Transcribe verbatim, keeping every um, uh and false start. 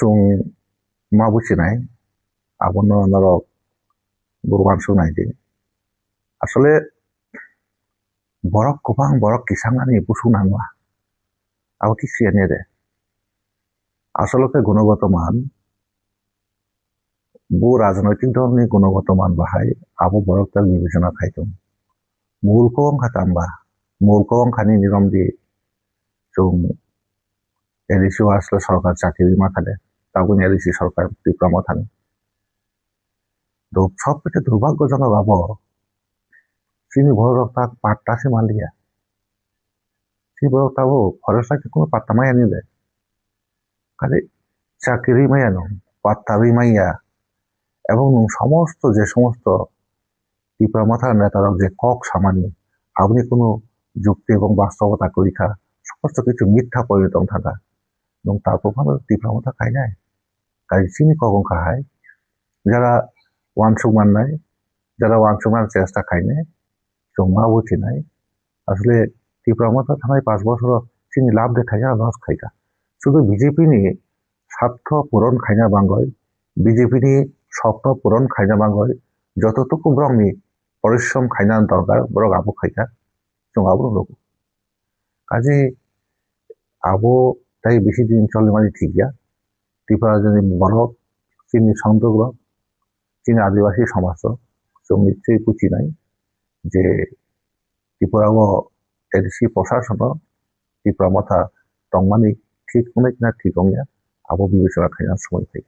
Chwng ma buchinai, abono norok bo uansuk nai di. Asole borok kwbang, borok kisang ani busuk nangma. Abo kisi ani de. Asolo khe gunogoto man, bo rajnoitik dol ni gunogoto man bahai abo borok tak bibechona khai tongo. Mul kok wngkha tamba, mul kok wngkha nini romdi chwng A D C o asle sorkar chakri ma khade, tabukni A D C sorkar Tipra Mothani. Do, sob khe durbhagyojonok abo. Chini borok tak patta se manliya. Chini borok tabuk forest lai khe kunu patta maya ni le. Khali chakri maya no, patta ri maya. Ebong nwng somosto je somosto Tipra Motha netarok je kok samani, aboni kunu jukti ebong bastobota kwrwi kha, somosto kichu mitha porinot wng thangkha. Nwng tabuk phano Tipra Motha khainai? Kaisa chini kok wngkha hai, jara uansuk mannai, jara uansukna chesta khainai, chwng ma buthinai. Asle Tipra Motha thanai panch bosoro chini labh de khaikha, loss khaikha. Sudu B J P ni sartho puron khaina bangwi, B J P ni sopno puron khaina bangwi jototuku borokni porishrom khaina dorkar, borok abo khaikha, chwng abono nugo. Kaje abo tei bisi din cholimani thik ya. Tripura rajyoni borok, chini songdok rok, chini adibasi somaj rok chwng nichoi buchinai je Tripura o A D C prosasono Tipra Motha tongmani thik wngnai na thik wngya, abo bibechona khaina somoi phai.